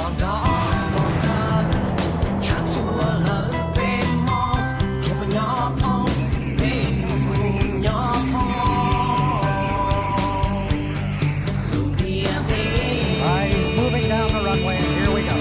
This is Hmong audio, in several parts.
All right, he's moving down the runway. Here we go.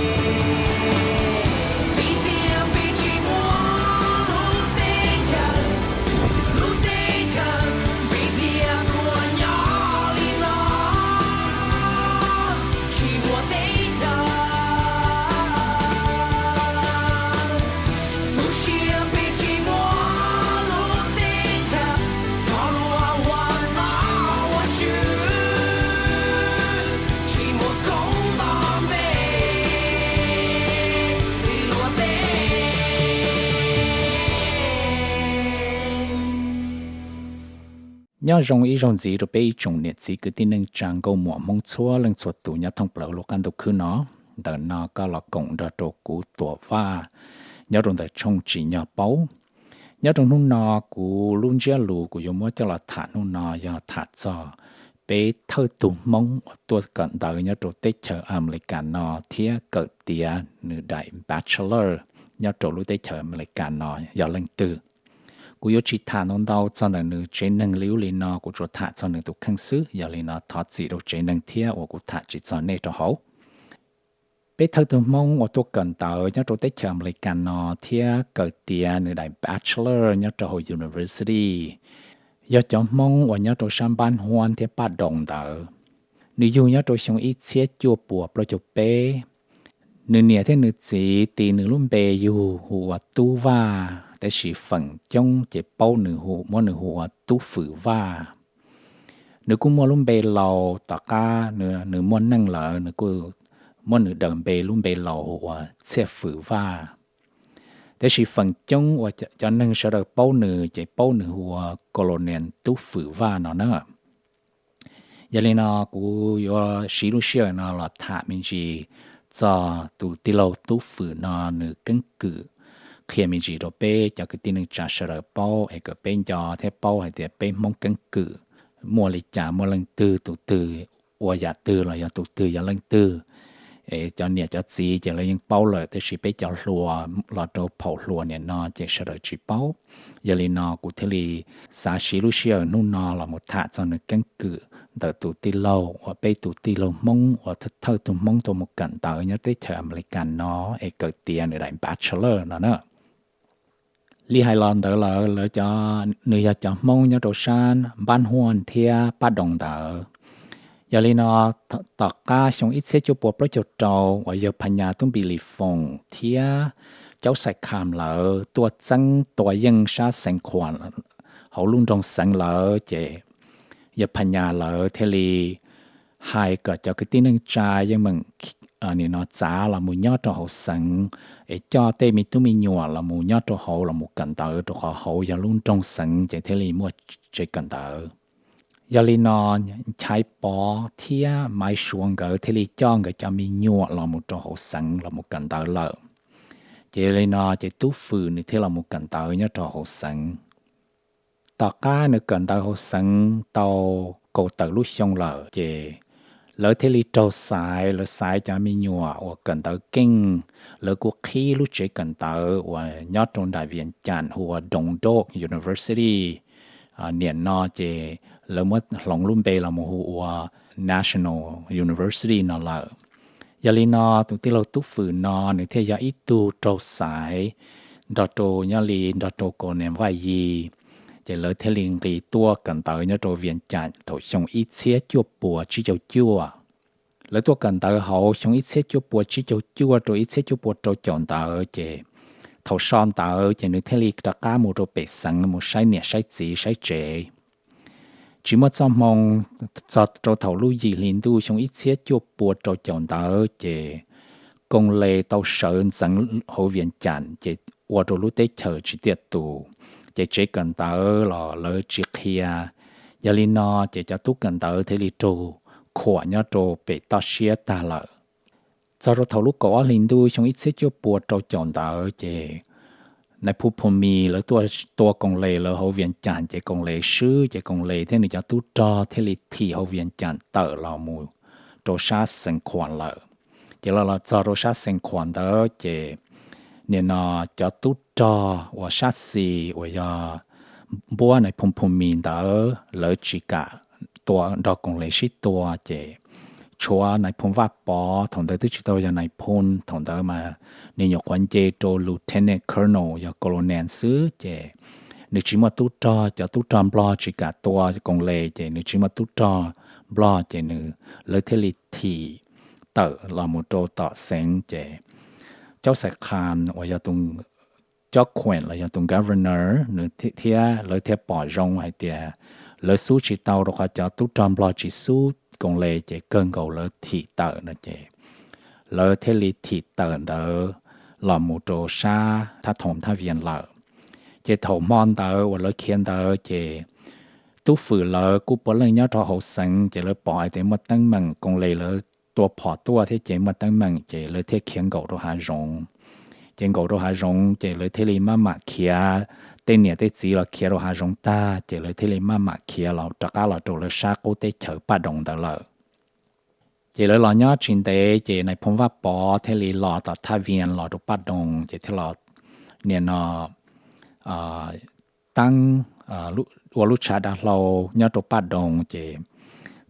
Nyob zoo ib zaug ntxiv rau peb ib tsoom niam txiv kwv tij neej tsa nkauj muam Hmoob txhua leej txhua tus nyob thoob plaws lub qab ntuj khwb no. Ntawm no koj los koom nrog rau kuv Tuam Vaj nyob rau ntawm tshooj Tsim Nyog Paub. Nyob rau hnub no, kuv lub ntsiab lus kuv yuav muab coj los tham hnub no yog tham txog peb thawj tug Hmoob uas tuaj kawm ntawv nyob rau teb chaws Amelikas no thiab kawm tiav nws daim bachelor nyob rau lub teb chaws Amelikas no yog leej twg. Kuv yuav tsis tham ntau ntau txog ntawm nws tsev neeg li ub li no, kuv tsuas tham txog nws tus kheej xwb. Yog li no thov txim rau tsev neeg thiab uas kuv tham tsis txog nej rau hauv. Peb thawj tug Hmoob uas tuaj kawm ntawv nyob rau teb chaws Amelikas no thiab kawm tiav nws daim bachelor nyob rau hauv university yog cov Hmoob uas nyob rau sab Npab Huab thiab Paj Doos ntawd. Nws yug nyob rau xyoo ib txhiab cuaj puas plaub caug peb. Nws niam thiab nws txiv tis nws lub npe yug hu ua Tub Vaj, tab sis feem coob ces paub nws hu, muab nws hu ua Tub Fwm Vaj. Nws kuj muaj lub npe laus, tom qab nws muaj neej lawm nws kuj muab nws daws npe, lub npe laus hu ua Txhiaj Fwm Vaj. Tab sis feem coob uas cov neeg sawv daws paub nws ces paub nws hu ua Colonel Tub Fwm Vaj no na. Yog li no kuv yuav siv lub sij hawm no los tham me ntsis txog tus tij laug Tub Fwm no nws keeb kwm, qhia me ntsis rau peb cov kwv tij neej tsa sawv daws paub es kom peb nco thiab paub hais tias peb Hmoob keeb kwm muaj li cas, muaj leej twg, tus twg ua yam twg los yog tus twg yog leej twg. Es cov niam cov txiv ces lawv yeej paub lawm, tab sis peb cov hluas los rau phaum hluas nim no ces sawv daws tsis paub. Yog li no kuv thiaj li xav siv lub sij hawm hnub no los mus tham txog nws keeb kwm ntawm tus tij laug uas peb tus tij laug Hmoob uas thawj tug Hmoob tuaj mus kawm ntawv nyob teb chaws Amelikas no es kawm tiav nws daim bachelor no na. Li hais los ntawd lawm, lawv cov, nws yog cov Hmoob nyob rau sab Npab Huab thiab Paj Doos ntawd. Yog li no, tom qab xyoo ib txhiab cuaj puas plaub caug rau uas yawg Phas Nyas Tub Npis Lis Foom thiab Caub Xais Kham lawv tuaj txeeb tua yeej sab Xeev Khuam hauv lub nroog Xeev lawm ces yawg Phas Nyas lawv thiaj li hais kom cov kwv tij neej tsa yeej meem nim no txav los mus nyob rau hauv Xeev es coj tej me tub me nyuam los mus nyob rau hauv los mus kawm ntawv, rau qhov hauv yog lub nroog Xeev ces thiaj li muaj tsev kawm ntawv. Yog li no, Nchaiv Pov thiab Maiv Suav nkawd thiaj li coj nkawd cov me nyuam los mus rau hauv Xeev los mus kawm ntawv lawm. Ces yog li no ces Tub Fwm nws thiaj los mus kawm ntawv nyob rau hauv Xeev. Tom qab nws kawm ntawv hauv Xeev tau kaum tawm lub xyoo lawm ces lawv thiaj li raug xaiv, lawv xaiv cov me nyuam uas kawm ntawv keej, lawv kuj qhib lub tsev kawm ntawv uas nyob rau nram Vias Cas hu ua Doos Doog University. Nim no ces lawv muab hloov lub npe los mus hu ua National University no lawm. Yog li no tus tij laug Tub Fwm no nws thiaj yog ib tug raug xaiv nrog rau, nyob li nrog rau Colonel Vaj Yis, ces lawv thiaj li nqis tuaj kawm ntawv nyob rau Vias Cas thaum xyoo ib txhiab cuaj puas tsib caug cuaj. Lawv tuaj kawm ntawv hauv xyoo ib txhiab cuaj puas tsib caug cuaj rau ib txhiab cuaj puas rau caum ntawd ces thaum so ntawd ces nws thiaj li rov qab mus rau pem Xeev mus saib niam saib txiv saib tsev. Tsis muaj txoj hmoo, txog rau thaum lub yim hli ntuj xyoo ib txhiab cuaj puas rau caum ntawd ces Koos Les tau sawv ntxeev hauv Vias Cas ces ua rau lub teb chaws tsis tiaj tus, ces tsev kawm ntawv los lawv tsis qhia. Yog li no ces cov tub kawm ntawv thiaj li raug khuam nyob rau pem toj siab tag lawm. Txog rau thaum lub kaum ob hli ntuj xyoo ib txhiab cuaj puas rau caum ntawd ces nais phoo Phu Mis lawv tuaj tua Koos Les lawv hauv Vias Cas ces Koos Les swb ces Koos Les thiab nws cov tub rog thiaj li thim hauv Vias Cas tawm los mus rau sab Xeev Khuam lawm. Ces lawv los txog rau sab Xeev Khuam ntawd ces nim no cov tub rog uas sab xis uas yog npuab Nais Phoo Phu Mis ntawd lawv tsis kam tua nrog Koos Les sib tua ces tshuav Nais Phoo Vaj Pov, thaum ntawd twb tsis tau yog Nais Phoo, thaum ntawd mas nws nyuam qhuav nce rau Lieutenant Colonel yog Colonel xwb ces nws tsis muaj tub rog, cov tub rog Nplog tsis kam tua Koos Les ces nws tsis muaj tub rog Nplog ces nws, lawv thiaj li thim tawm los mus rau tom Xeev ces Cauv Xais Khas uas yog tus cob khuem los yog tus governor nws thiab lawv thiaj pom zoo hais tias lawv xub tsis tau rau qhov cov tub rog Nplog tsis xub Koos Les ces kawg nkaus lawv thim tawm no ces lawv thiaj li thim tawm ntawd los mus rau sab Thab Thoom Thab Vias lawm. Ces thaum hmo ntawd uas lawv khiav ntawd ces tub fwm lawv kuj puav leej nyob rau hauv Xeev ces lawv pom hais tias muaj teeb meem, Koos Les lawv tua phom tuaj thiab ces muaj teeb meem ces lawv thiaj khiav nkaum rau hav zoov. Ces nkaum rau hav zoov ces lawv thiaj li maj mam khiav, tej niam tej txiv los khiav rau hav zoov tag ces lawv thiaj li maj mam khiav los rov qab los rau lawv sab qub teb chaws Paj Doos ntawd lawm. Ces lawv los nyob tsis ntev ces Nais Phoo Vaj Pov thiaj li los tom Thaj Vias los rau Paj Doos ces thiaj los nim no taab ua lub tshav dav hlau nyob rau Paj Doos ces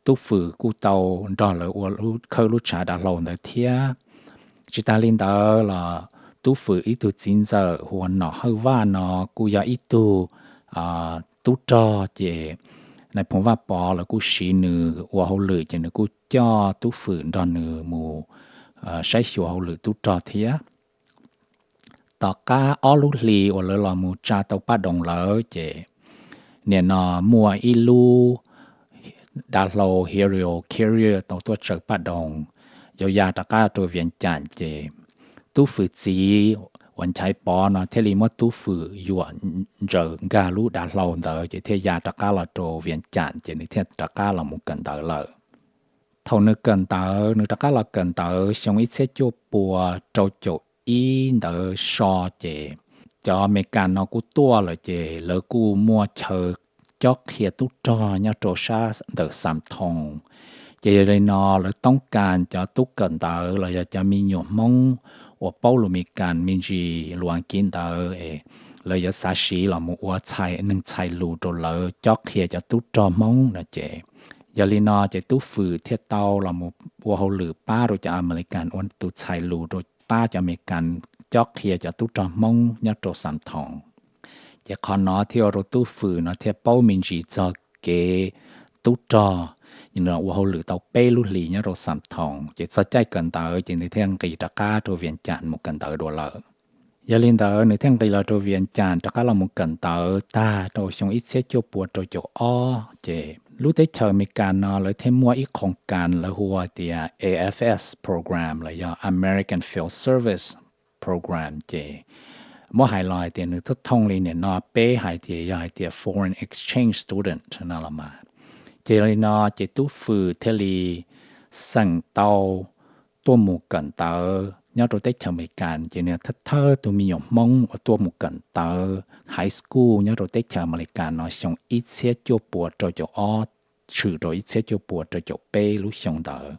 tub fwm kuj tau nrog lawv ua khawb lub tshav dav hlau ntawd thiab. Tsis tas li ntawd los tub fwm ib tug txiv ntxawm hu ua Nom Hawj Vaj no kuj yog ib tug tub rog ces Nais Phoo Vaj Pov lawv kuj siv nws ua hauj lwm ces nws kuj coj tub fwm nrog nws mus saib xyuas hauj lwm tub rog thiab. Tom qab ob lub hli uas lawv los mus tsa tau Paj Doos lawm ces nim no muaj ib lub dav hlau helium carrier tau tuaj tsaws Paj Doos, yuav ya rov qab rau Vias Cas ces tub fwm txiv uas Nchaiv Pov no thiaj li muab tub fwm yuam ntsaws nkag lub dav hlau ntawd ces thiaj ya rov qab los rau Vias Cas ces nws thiaj rov qab los mus kawm ntawv lawm. Thaum nws kawm ntawv, nws rov qab los kawm ntawv xyoo ib txhiab cuaj pua rau caum ib ntawd so ces cov Amelikas no kuj tuaj lawm ces lawv kuj muaj chaw cob qhia tub rog nyob rau sab ntawm Xam Thoos. Ces yog li no lawv toob kas cov tub kawm ntawv los yog cov me nyuam Hmoob uas paub lus Amelikas me ntsis lus Askiv ntawd es lawv yuav xav siv los mus ua neeg txhais lus rau lawv cob qhia cov tub rog Hmoob no ces, yog li no ces tub fwm thiaj tau los mus ua hauj lwm pab rau cov Amelikas ua tus txhais lus rau pab cov Amelikas cob qhia cov tub rog Hmoob nyob rau Xam Thoos. Ces qhov no thiaj ua rau tub fwm no thiaj paub me ntsis txog kev tub rog, ua hauj lwm tau peb lub hlis nyob rau Xam Thoos ces txog caij kawm ntawv ces nws thiaj nqis rov qab rau Vias Cas mus kawm ntawv dua lawm. Yog li ntawd nws thiaj nqis los rau Vias Cas rov qab los mus kawm ntawv tag rau xyoo ib txhiab cuaj pua rau caum ob ces lub teb chaws Amelikas no lawv thiaj muaj ib qhoo kas lawv hu ua tias A F S program los yog American Field Service program ces muab hais los hais tias nws thooj thooj li nim no peb hais tias yog hais tias foreign exchange student no los mas. Ces yog li no ces tub fwm thiaj li xeem tau tuaj mus kawm ntawv nyob rau teb chaws Amelikas ces nws thawj thawj tus me nyuam Hmoob uas tuaj mus kawm ntawv high school nyob rau teb chaws Amelikas no xyoo ib txhiab cuaj pua rau caum ob tshwm rau ib txhiab cuaj pua rau caum peb lub xyoo ntawd.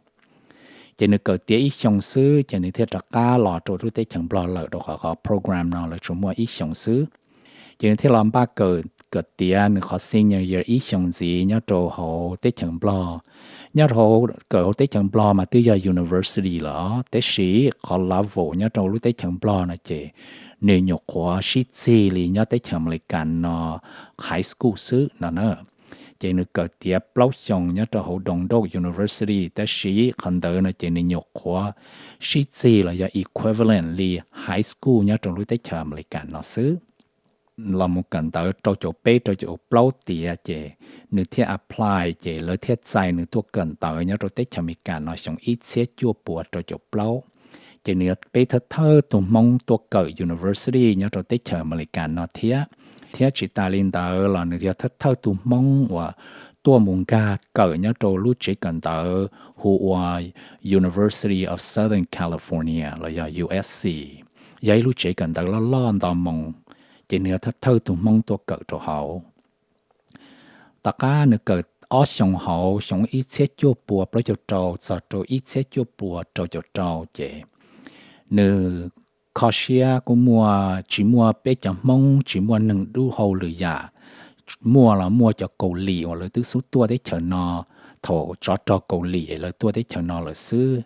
Ces nws kawm tiav ib xyoo xwb ces nws thiaj rov qab los rau lub teb chaws Nplog lawm rau qhov qhov program no lawv tsuas muaj ib xyoos xwb. Ces nws thiaj los npaj kawm, kawm tiav nws qhov senior year ib xyoos ntxiv nyob rau hauv teb chaws Nplog. Nyob rau kawm hauv teb chaws Nplog mas twb yog university lawm os, tab sis qhov level nyob rau lub teb chaws Nplog no ces nws nyuam qhuav sib txig li nyob teb chaws Amelikas no high school xwb no na. Ces nws kawm tiav plaub xyoos nyob rau hauv Doos Dooj University, tab sis qhov ntawd no ces nws nyuam qhuav sib txig los yog equivalent li high school nyob rau lub teb chaws Amelikas no xwb. Los mus kawm ntawv rau caum peb rau caum plaub tiav ces nws thiaj apply ces lawv thiaj txais nws tuaj kawm ntawv nyob rau teb chaws Amelikas no xyoo ib txhiab cuaj pua rau caum plaub. Ces nws yog peb thawj thawj tus Hmoob tuaj kawm university nyob rau teb chaws Amelikas no thiab. Thiab tsis tas li ntawd los nws yog thawj thawj tus Hmoob uas tuaj mus nkag kawm nyob rau lub tsev kawm ntawv hu ua University of Southern California los yog U S C, yog ib lub tsev kawm ntawv loj loj nto moo, ces nws yog thawj thawj tus Hmoob tuaj kawm rau hauv. Tom qab nws kawm ob xyoos hauv xyoo ib txhiab cuaj pua plaub caug rau txog rau ib txhiab cuaj pua rau caum rau ces nws kho siab kuj muaj, tsis muaj peb cov Hmoob, tsis muaj neeg dub hauj lwm yam. Muaj los muaj cov Kaus Lim uas lawv twb xub tuaj teb chaws no, thaum tsov rog Kaus Lim lawv tuaj teb chaws no lawm xwb,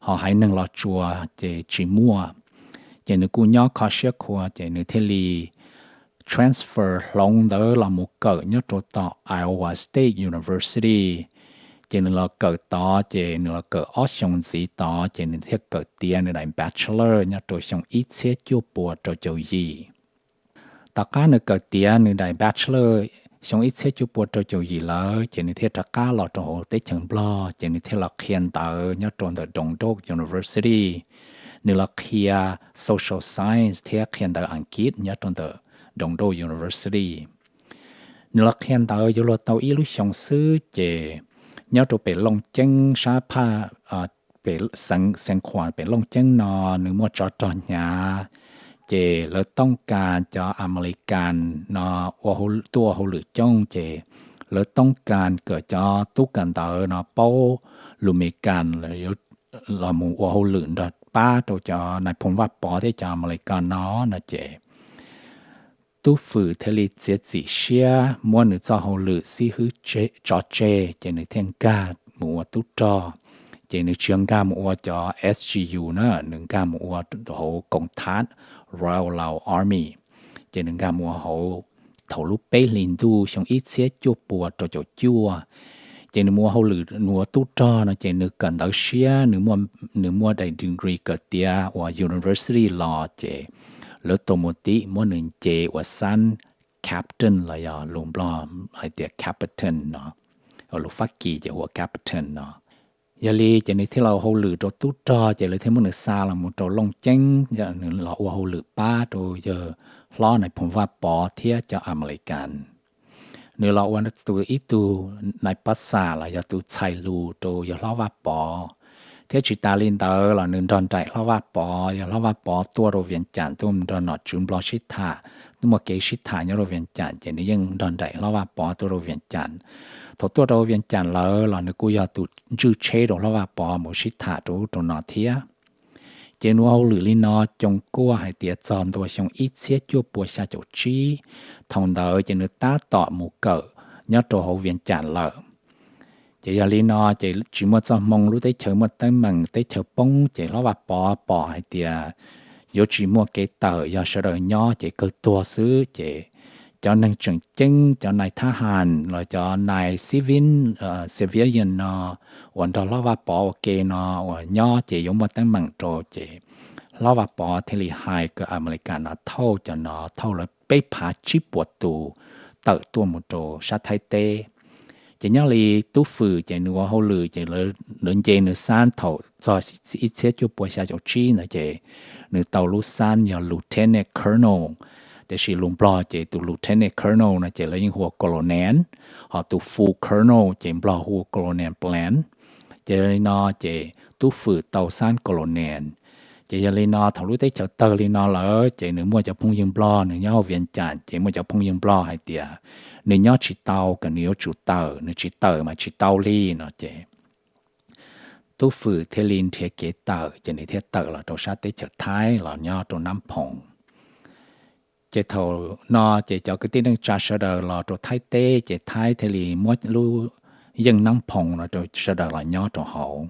ho haiv neeg Los Tsuas ces tsis muaj. Ces nws kuj nyob kho siab khuav ces nws thiaj li transfer hloov ntawd los mus kawm nyob rau tom Iowa State University. Ces nws los kawm tod ces nws los kawm ob xyoos ntxiv tod ces nws thiaj kawm tiav nws daim bachelor nyob rau xyoo ib txhiab cuaj pua rau caum yim. Tom qab nws kawm tiav nws daim bachelor xyoo ib txhiab cuaj pua rau caum yim lawm ces nws thiaj rov qab los rau hauv teb chaws Nplog ces nws thiaj los qhia ntawv nyob rau ntawm Doon Dook University. Nws los qhia social science thiab qhia ntawv Askiv nyob rau ntawm Doon Dook University. Nws los qhia ntawv yuav luag tau ib lub xyoo xwb ces nyob rau pem Looj Ceeb sab phaj, pem xeev Xeev Khuam pem Looj Ceeb no nws muaj tsov rog hnyav, ces lawv tooj kas cov Amelikas no tuaj ua hauj lwm coob ces lawv tooj kas kom cov tub kawm ntawv no paub lus Amelikas los mus ua hauj lwm nrog pab rau cov nais phoo Vaj Pov thiab cov Amelikas no no ces Tub Fwm thiaj li txiav txim siab muab nws txoj hauj lwm xib hwb tso tseg ces nws thiaj nkag mus ua tub rog. Ces nws tsis yog nkag mus ua cov S G U na, nws nkag mus ua hauv koom thab Royal Lao Army. Ces nws nkag mus ua hauv thaum lub peb hlis ntuj xyoo ib txhiab cuaj pua rau caum cuaj. Ces nws mus ua hauj lwm, nws ua tub rog no ces nws kawm ntawv siab, nws muaj daim degree kawm tiav uas university los ces lawv tua mus tim muab nws nce ua xab captain los yog lus Nplog hais tias captain no, lus Fab Kis ces hu ua captain no. Yog li ces nws thiaj los hauj lwm rau tub rog ces lawv thiaj muab nws xa los mus rau Looj Ceeb, nws los ua hauj lwm pab rau yawg hlob nais phoo Vaj Pov thiab cov Amelikas. Nws los ua tus ib tug nais pab xam los yog tus txhais lus rau yawg hlob Vaj Pov. Thiab tsis tas li ntawd los nws nrog nraim hlob Vaj Pov, yawg hlob Vaj Pov tuaj rau Vias Cas tuaj nrog nom tswv Nplog sib tham, muaj kev sib tham nyob rau Vias Cas ces nws yeej nrog nraim hlob Vaj Pov tuaj rau Vias Cas. Thaum tuaj rau Vias Cas lawm los nws kuj yog tus ntswj tsheb rau hlob Vaj Pov mus sib tham rau ub rau no thiab. Ces nws ua hauj lwm li no coos kuaj hais tias txog ntua xyoo ib txhiab cuaj pua xya caum tsib, thaum ntawd ces nws tab tom mus kawm nyob rau hauv Vias Cas lawm. Ces yog li no ces tsis muaj txoj hmoo, lub teb chaws muaj teeb meem, teb chaws poob ces hlob Vaj Pov pom hais tias yuav tsis muaj kev tawm, yog sawv daws nyob ces kawg tuag xwb. Ces cov neeg tseem ceeb, cov nais thab ham los cov nais civil, civilian no uas nrog hlob Vaj Pov ua ke no uas nyob ces yuav muaj teeb meem rau ces hlob Vaj Pov thiaj li hais kom Amelikas no thauj cov no, thauj lawv peb phav tsib puas tus tawm tuaj mus rau sab Thaib teb. Ces nyob li Tub Fwm ces nws ua hauj lwm ces lawv nce nws xab thaum txog ib txhiab cuaj pua xya caum tsib ntawd ces nws tau lub xab yog lieutenant colonel, tiam sis lus Nplog ces tus lieutenant colonel no ces lawv yeej hu ua colonel, ho tus full colonel ces Nplog hu ua colonel blanc. Ces yog li no ces Tub Fwm tau xab colonel. Ces yog li no thaum lub teb chaws tawg li no lawm ces nws muaj cov phooj ywg Nplog, nws nyob hauv Vias Cas ces muaj cov phooj ywg Nplog hais tias nws nyob tsis tau, kom nws yuav tsum tawm, nws tsis tawm mas tsis tau li no ces Tub Fwm thiaj li nrhiav kev tawm ces nws thiaj tawm los rau sab teb chaws Thaib los nyob rau Nab Phoos. Ces thaum no ces cov kwv tij neej tsa sawv daws los rau Thaib teb ces Thaib thiaj li muab lub yeej Nab Phoos no rau sawv daws los nyob rau hauv.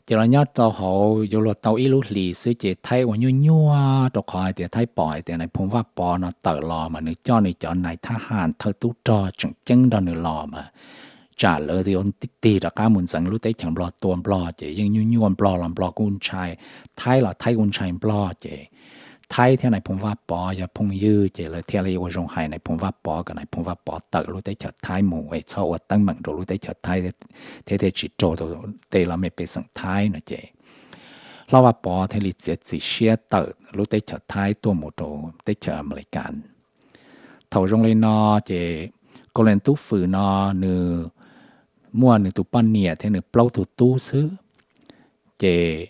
Ces los nyob rau hauv yuav luag tau ib lub hlis xwb ces Thaib ua nyuaj nyuaj rau qhov hais tias Thaib pom hais tias nais phoo Vaj Pov no tawm los mas nws coj nws cov nais thab ham thawj tub rog tseem ceeb nrog nws los mas tsam lawv yuav tig rov qab mus ntxeev lub teb chaws Nplog tua Nplog ces yeej nyuaj nyuaj, Nplog los Nplog kuj ntshai Thaib, los Thaib kuj ntshai Nplog ces Thaib thiab nais phoo Vaj Pov yog phooj ywg ces lawv thiaj li ua zoo hais nais phoo Vaj Pov kom nais phoo Vaj Pov tawm lub teb chaws Thaib mus es txhob ua teeb meem rau lub teb chaws Thaib thiab thiaj tsis raug tej laj mej pej xeem Thaib no ces hlob Vaj Pov thiaj li txiav txim siab tawm lub teb chaws Thaib tuaj mus rau teb chaws Amelikas. Thaum zoo li no ces Colonel Tub Fwm no nws muaj nws tus poj niam thiab nws plaub tug tub xwb. Ces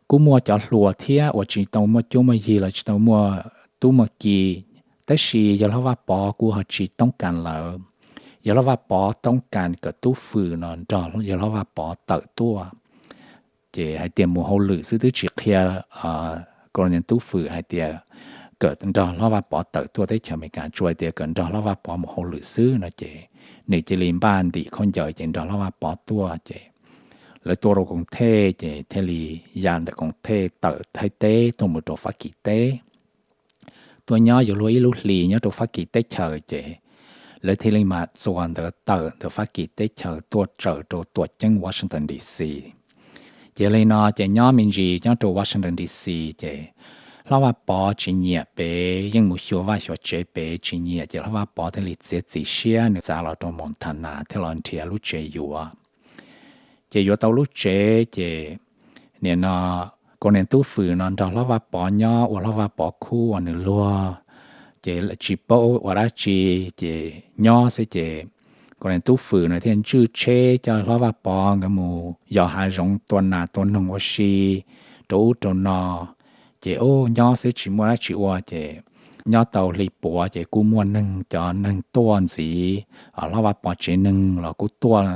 kuj muaj cov hluas thiab uas tsis tau muaj cuab muaj yig los tsis tau muaj tub muaj ki, tab sis yawg hlob Vaj Pov kuj ho tsis toob kas lawv. yawg hlob Vaj Pov toob kas kom Tub Fwm no nrog yawg hlob Vaj Pov tawm tuaj. Ces hais tias mus hauj lwm xwb, twb tsis qhia Colonel Tub Fwm hais tias kom nrog hlob Vaj Pov tawm tuaj teb chaws Amelikas, tsuas hais tias kom nrog hlob Vaj Pov mus hauj lwm xwb no ces nws cia li npaj ntim khaub ncaws ces nrog hlob Vaj Pov tuaj ces lawv tuaj rau Koos Thej ces thiaj li ya ntawm Koos Thej tawm Thaib teb tuaj mus rau Fab Kis teb. Tuaj nyob yuav luag ib lub hlis nyob rau Fab Kis teb chaws ces lawv thiaj li mam txuas ntawd tawm ntawm Fab Kis teb chaws tuaj tsaws rau tuam ceeb Washington D C. Ces li no ces nyob me ntsis nyob rau Washington D C ces hlob Vaj Pov tsis nyiam pem, yeej mus xyuas vaj xyuas tsev pem tsis nyiam, ces hlob Vaj Pov thiaj li txiav txim siab nws txav los rau Montana thiab los nrhiav lub tsev yuav. Ces yuav tau lub tsev ces nim no Colonel Tub Fwm no nrog hlob Vaj Pov nyob ua hlob Vaj Pov khub ua nws luag, ces tsis paub ua dab tsi, ces nyob xwb ces Colonel Tub Fwm no thiaj ntswj tsheb coj hlob Vaj Pov nkawd mus yos hav zoov tua nas tua noog ua si rau ub rau no. Ces ub nyob xwb tsis muaj dab tsi ua ces nyob tau hli puav ces kuj muaj neeg, cov neeg tuaj ntxiv hlob Vaj Pov tsev neeg los kuj tuaj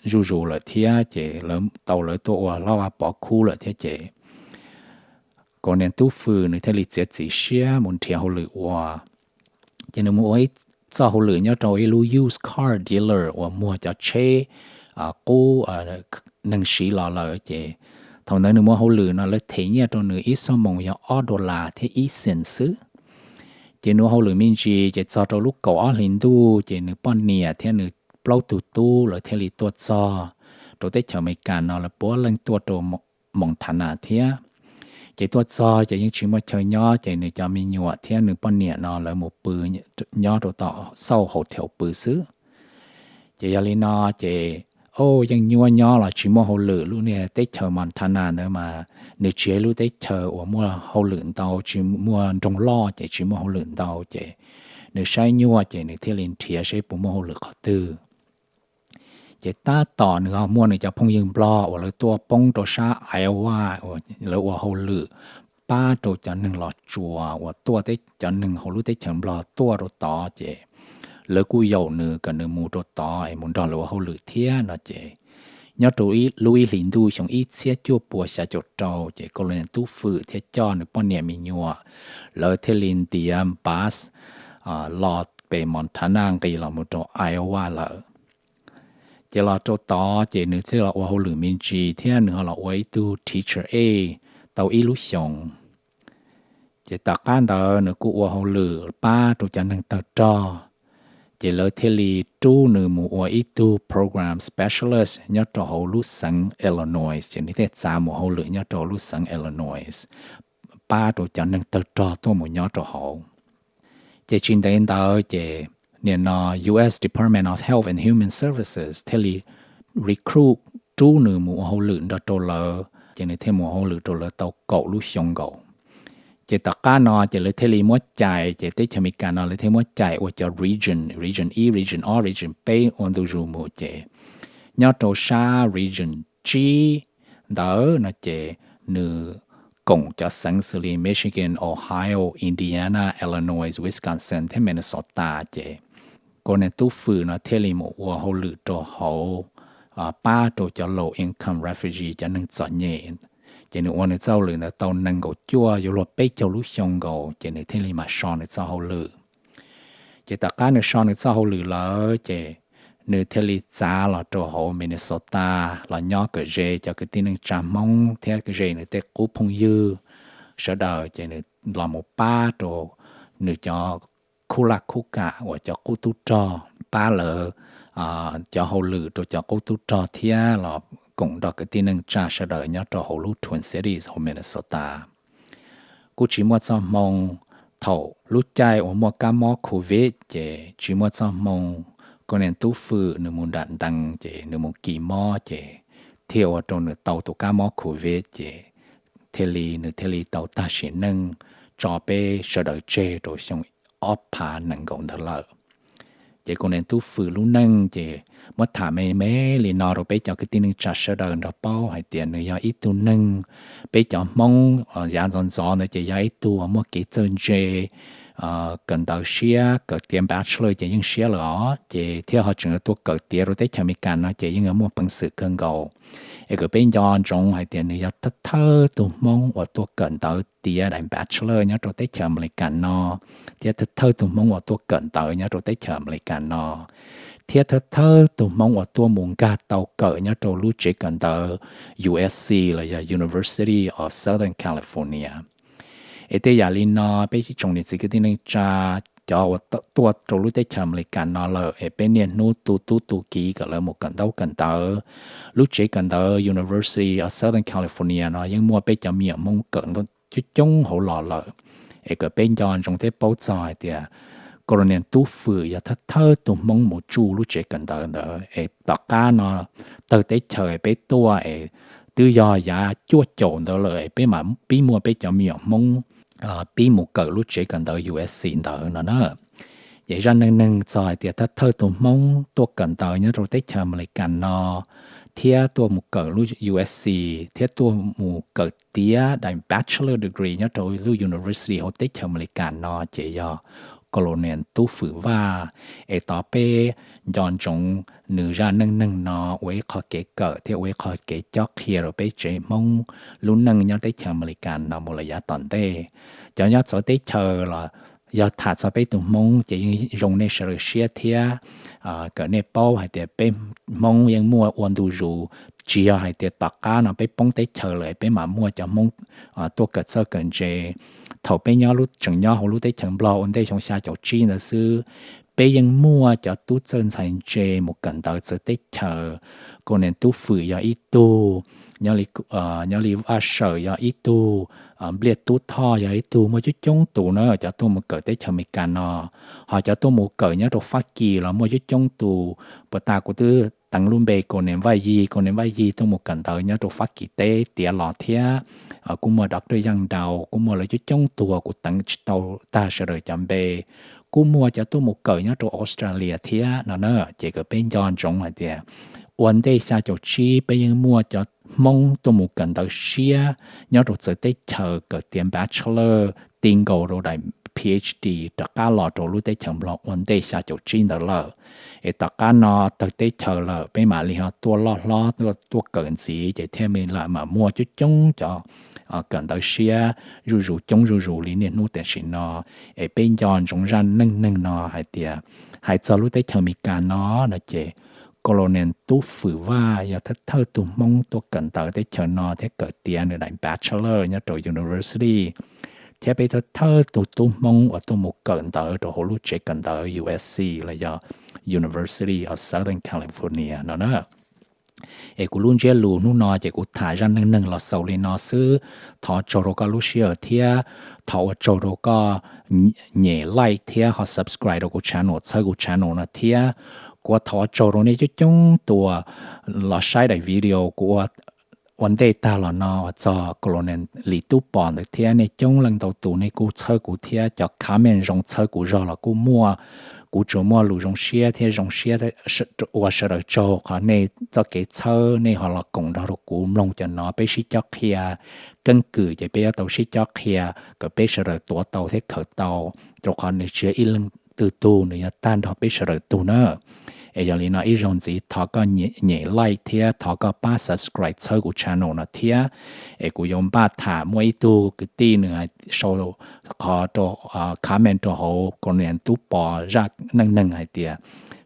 zuj zus lawm thiab ces lawv tau lawv tuaj ua hlob Vaj Pov khub lawm thiab ces Colonel Tub Fwm nws thiaj li txiav txim siab mus nrhiav hauj lwm ua. Ces nws mus ua ib txoj hauj lwm nyob rau ib lub used car dealer uas muag cov tsheb qub neeg siv los lawm ces thaum ntawd nws muaj hauj lwm no lawv them nyiaj rau nws ib xuab moos yog ob dollar thiab ib cent xwb. Ces nws ua hauj lwm me ntsis ces txog rau lub kaum ob hlis ntuj ces nws poj niam thiab nws plaub tug tub lawv thiaj li tuaj txog rau teb chaws Amelikas no, lawv puav leej tuaj rau Montana thiab. Ces tuaj txog ces yeej tsis muaj chaw nyob ces nws cov me nyuam thiab nws poj niam no lawv mus pw nyob rau tom Xauj Hotel pw xwb. Ces yog li no ces, o, yeej nyuaj nyob los tsis muaj hauj lwm, lub niag teb chaws Montana ntawd mas nws tsis yog ib lub teb chaws uas muaj hauj lwm ntau, tsis muaj nroog loj ces tsis muaj hauj lwm ntau ces nws saib nyuaj ces nws thiaj li nrhiav saib puas muaj hauj lwm qhov twg. Ces tab tom nws ho muaj nws cov phooj ywg Nplog uas lawv tuaj poob rau sab Iowa, lawv ua hauj lwm pab rau cov neeg los tsuas uas tuaj, cov neeg hauv lub teb chaws Nplog tuaj rau tod ces lawv kuj yaum nws kom nws mus rau tod es mus nrog lawv ua hauj lwm thiab no ces nyob rau lub ib hlis ntuj xyoo ib txhiab cuaj puas xya caum rau ces Colonel Tub Fwm thiaj coj nws poj niam me nyuam, lawv thiaj li ntiav bus los pem Montana nqis los mus rau Iowa lawm. Ces los rau tod ces nws thiaj los ua hauj lwm me ntsis thiab nws ho los ua ib tug teacher aide tau ib lub xyoos. Ces tom qab ntawd nws kuj ua hauj lwm pab rau cov neeg tawg rog, ces lawv thiaj li rub nws mus ua ib tug program specialist nyob rau hauv lub xeev Illinois, ces nws thiaj txav mus hauj lwm nyob rau lub xeev Illinois pab rau cov neeg tawg rog tuaj mus nyob rau hauv. Ces tsis ntev ntawd ces nim no U S Department of Health and Human Services thiaj li recruit, rub nws mus ua hauj lwm nrog rau lawv, ces nws thiaj mus hauj lwm rau lawv tau kaum lub xyoo nkaus. Ces tom qab no ces lawv thiaj li muab cais, ces teb chaws Amelikas no lawv thiaj muab cais ua cov region, region ib, region ob, region peb ua ntu zus mus ces nyob rau sab region tsib ntawd no ces nws koom cov xeev xws li Michigan, Ohio, Indiana, Illinois, Wisconsin thiab Minnesota ces Colonel Tub Fwm no thiaj li mus ua hauj lwm rau hauv pab rau cov low income refugee, cov neeg txom nyem. Ces nws ua nws txoj hauj lwm ntawd tau nees nkaum cuaj, yuav luag peb caug lub xyoo nkaus ces nws thiaj li mam so nws txoj hauj lwm. Ces tom qab nws so nws txoj hauj lwm lawm ces nws thiaj li txav los rau hauv Minnesota los nyob kom ze cov kwv tij neej tsa Hmoob thiab ze nws tej qub phooj ywg sawv daws, ces nws los mus pab rau nws cov khub laj khub kam uas cov qub tub rog, pab lawv cov hauj lwm rau cov qub tub rog thiab los koom nrog kwv tij neej tsa sawv daws nyob rau hauv lub Twin Cities hauv Minnesota. Kuj tsis muaj txoj hmoo, thaum lub caij uas muaj kab mob covid ces tsis muaj txoj hmoo, Colonel Tub Fwm nws mus nram ntees ces nws mus kis mob ces thiaj ua rau nws tau tus kab mob covid ces thiaj li nws thiaj li tau tag sim neej tso peb sawv daws tseg rau xyoo ob phav nees nkaum ntawd lawm. Ces Colonel Tub Fwm lub neej ces muab tham me me li no rau peb cov kwv tij neej tsa sawv daws nrog paub hais tias nws yog ib tug neeg, peb cov Hmoob yav ntxov ntxov ntawd ces yog ib tug uas muaj kev txawj ntse, kawm ntawv siab, kawm tiav bachelor ces yeej siab lawm os, ces thiab ho tseem yuav tuaj kawm tiav rau teb chaws Amelikas no ces yeej yuav muaj peev xwm kawg nkaus. Es kom peb nco ntsoov hais tias nws yog thawj thawj tus Hmoob uas tuaj kawm ntawv tiav daim bachelor nyob rau teb chaws Amelikas no, thiab thawj thawj tus Hmoob uas tuaj kawm ntawv nyob rau teb chaws Amelikas no, thiab thawj thawj tus Hmoob uas tuaj mus nkag tau kawm nyob rau lub tsev kawm ntawv U S C los yog University of Southern California. Es tej yam li no, peb tsoom niam txiv kwv tij neej tsa, cov uas tuaj rau lub teb chaws Amelikas no lawm es peb niaj hnub tu tub tu kiv kom lawv mus kawm ntaub kawm ntawv. Lub tsev kawm ntawv University of Southern California no yeej muaj peb cov me nyuam Hmoob kawm coob coob hauv los lawm. Es kom peb nco ntsoov thiab paub txog hais tias Colonel Tub Fwm yog thawj thawj tus Hmoob mus tsuj lub tsev kawm ntawv ntawd. Es tom qab no tawg teb chaws peb tuaj es twb yog yav cuaj caum ntawd lawm es peb mam pib muaj peb cov me nyuam Hmoob pib mus kawm lub tsev kawm ntawv U S C ntawd no na. Ces zaj neej neeg txog hais tias thawj thawj tus Hmoob tuaj kawm ntawv nyob rau teb chaws Amelikas no, thiab tuaj mus kawm lub U S C, thiab tuaj mus kawm tiav daim bachelor degree nyob rau lub university hauv teb chaws Amelikas no ces yog Colonel Tub Fwm Vaj. Es tos peb nco ntsoov nws zaj neej neeg no ua ib qho kev kawm thiab ua ib qho kev cob qhia rau peb tsev Hmoob lub neej nyob teb chaws Amelikas no mus lawm yav tom ntej. Cov nyob txawv teb chaws los yog tham txog peb tus Hmoob ces yeej zoo nej sawv daws siab thiab kom nej paub hais tias peb Hmoob yeej muaj ua ntu zus, tsis yog hais tias tom qab no peb poob teb chaws lawm peb mam muaj cov Hmoob tuaj kawm txawj kawm ntse. Thaum peb nyob tseem nyob hauv lub teb chaws Nplog ua ntej xyoo xya caum tsib ntawd xwb, peb yeej muaj cov tub txawj ntxhais ntse mus kawm ntawv txawv teb chaws. Colonel Tub Fwm yog ib tug, nyob li Vaj Sawm yog ib tug, Npliaj Tub Thoj yog ib tug, muaj coob coob tus na cov tuaj mus kawm teb chaws Amelikas no. Ho cov tuaj mus kawm nyob rau Fab Kis los muaj coob coob tus, puas tas kuv twb teev lub npe Colonel Vaj Yig, Colonel Vaj Yig tuaj mus kawm ntawv nyob rau Fab Kis teb tiav los thiab. Kuj muaj Doctor Yaj Nraus, kuj muaj lawv coob coob tus kuv teev tsis tau tag sawv daws cov npe. Kuj muaj cov tuaj mus kawm nyob rau Australia thiab no na. Ces kom peb nco ntsoov hais tias ua ntej xya caum tsib peb yeej muaj cov Hmoob tuaj mus kawm ntawv siab nyob rau txawv teb chaws kawm tiav bachelor ti nkaus rau daim Ph D rov qab los rau lub teb chaws Nplog ua ntej xya caum tsib ntawd lawm. Es tom qab no tawg teb chaws lawm peb mam li ho tuaj loj hlob tuaj kawm ntxiv ces thiaj li mam muaj coob coob cov kawm ntawv siab zuj zus coob zuj zus li niaj hnub tam sim no. Es peb nco ntsoov zaj neej neeg no hais tias hais txog lub teb chaws Amelikas no no ces Colonel Tub Fwm Vaj yog thawj thawj tus Hmoob tuaj kawm ntawv teb chaws no thiab kawm tiav nws daim bachelor nyob rau university, thiab peb thawj thawj tus tub Hmoob uas tuaj mus kawm ntawv rau hauv lub tsev kawm ntawv U S C los yog University of Southern California no na. Es kuv lub ntsiab lus hnub no ces kuv tham zaj neej neeg los xaus li no xwb. Thov tsaug rau koj lub sij hawm thiab thov ua tsaug rau koj nyem like thiab ho subscribe rau kuv channel, txhawb kuv channel no thiab. Kuv thov ua tsaug rau nej coob coob tus los saib daim video kuv ua ntej tag los no uas txog Colonel Lis Tub Pov ntawd thiab. Nej coob leej ntau tus nej kuj txhawb kuv thiab cov comment zoo txhawb kuv zog los kuj muaj. Kuv tsuas muaj lus zoo siab thiab zoo siab ua sawv daws tsaug qhov nej txoj kev txhawb nej ho los koom nrog rau kuv mloog cov no peb sib cob qhia. Keeb kwm ces peb yuav tau sib cob qhia kom peb sawv daws tuav tau thiab khaws tau, rau qhov nws tsis yog ib leej twg tug, nws yog tag nrho peb sawv daws tug na. Es yog li no ib zaug ntxiv thov koj nyem like thiab thov koj pab subscribe txhawb kuv channel no thiab. Es kuv yuav npaj tham muaj ib tug kwv tij nws sau qhov rau comment rau hauv Colonel Tub Pov zaj neej neeg hais tias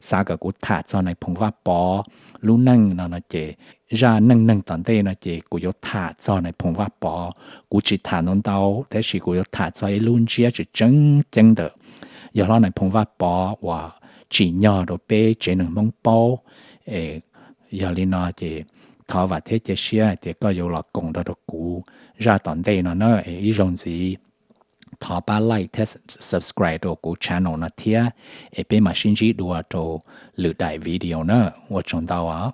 xav kom kuv tham txog Nais Phoo Vaj Pov lub neej no no ces zaj neej neeg tom ntej no ces kuv yuav tham txog Nais Phoo Vaj Pov. Kuv tsis tham ntau ntau tab sis kuv yuav tham txog ib lub ntsiab tseem tseeb ceeb ntawm yawg hlob Nais Phoo Vaj Pov uas tsim nyog rau peb tsev neeg Hmoob paub. Yog li no ces thov vam thiab cia siab hais tias koj yuav los koom nrog rau kuv zaj tom ntej no na. Ib zaug ntxiv thov pab like thiab subscribe rau kuv channel no thiab, es peb mam sib ntsib dua rau lwm daim video na. Ua tsaug ntau os.